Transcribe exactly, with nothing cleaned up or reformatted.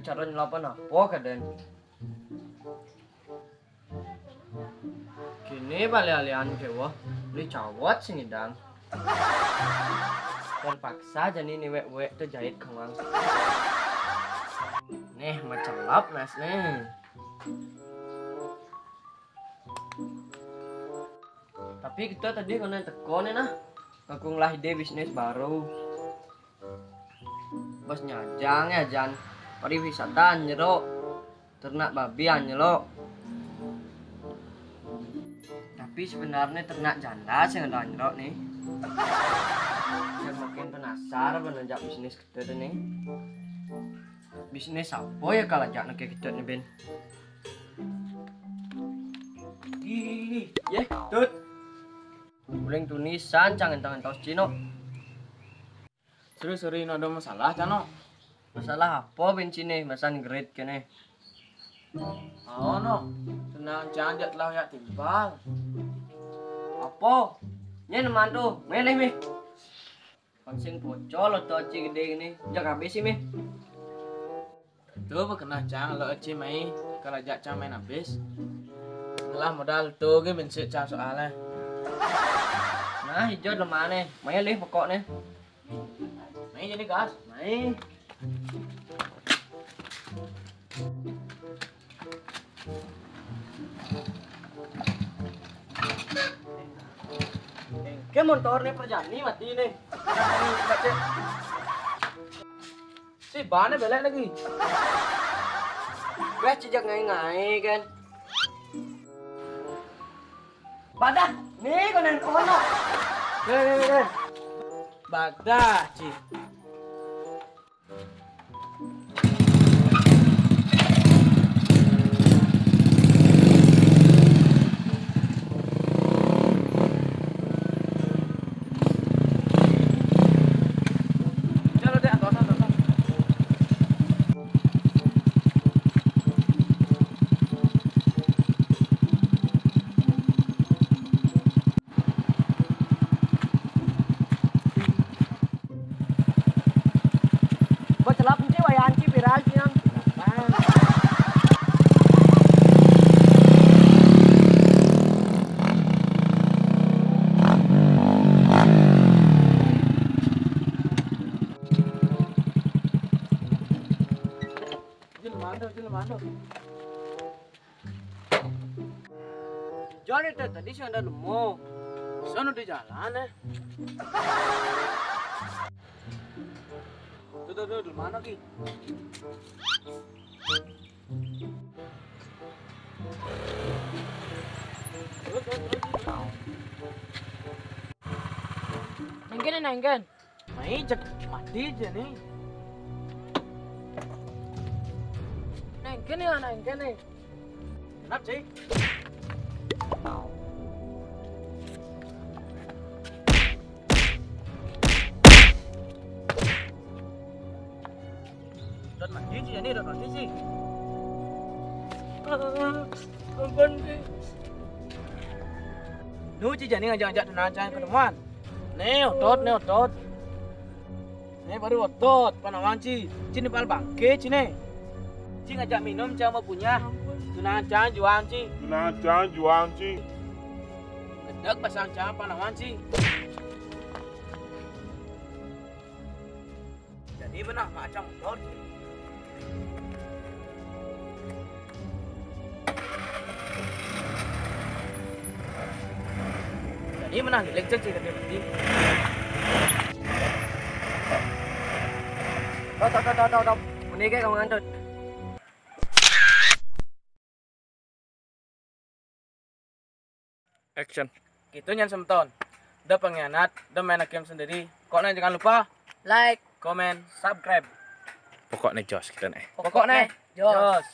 Cara nyelapna apa kadén? Kéné balik alihan kéweh, beli cawat sing ngidang. Terpaksa jani ni wék-wék tu jahit kemang. Néh, macam lap nas néh. Tapi kita tadi kena teko nih nah. Aku ngelah ide bisnis baru. Bos nyajang ya jan. Pariwisata nyero. Ternak babi nyero. Tapi sebenarnya ternak janda sih ada nyero nih. Yang makin penasaran menanjak bisnis kita tuh nih. Bisnis apa ya kalau ajak neke kita nih, Ben? Ih, yeh, tut. Guling tunisan, jangan tangan taus Cino. Sorry, sorry, no ada masalah, Cano. Masalah apa, Ben Cine? Masan gerit kene. Oh, no. Tenang, jangan jak telah ya timpal. Apa? Nyen mantu, meleh mi. Pangsing pocol atau ci gede ini, jak habis sih mi. Tuh, berkenah cang, lo eci mai, kalau jak cang main habis. Ngelah modal tuh, ge mensik cang soalnya. Nah, hijau lemah nih, mai lih pokoknya. Mai jadi gas. Mai. Ke motor nih perjani mati nih. Si bane belek lagi. Weh, cijak ngai-ngai kan. Badah, nih konen kono. Nih, nih, nih, nih. Badah, Ci. Boclap nci wayan ci viral ci nang. Jil mando, jil mando. Jani teh tadi sih ada nemu. Sana di jalan eh. Tuh tuh tuh di mana ki? Tuh, tuh, tuh, tuh. Nengken nengken. Mai cek mati aja nih. Nengken ya nengken nih. Kenapa sih? Dot mati sih ini dot mati sih. Ampun sih. Nu ci jani ngajak-ngajak tunangan ketemuan. Nih otot, nih otot. Nih baru otot, panawan ci. Ci ni pal bangke ci nih. Ci ngajak minum ci sama punya. Tunangan juang ci. Tunangan juang ci. Gedek pasang ci panawan ci. Jadi benah macam motor. Jadi menang elektrik sih tapi berarti. Tau tau tau tau tau. Muni ke kamu ngantut. Action. Gitu nyan semeton. Udah pengkhianat, udah main hakim sendiri. Pokoknya jangan lupa like, comment, subscribe. Pokoknya jos kita nih. Pokoknya jos.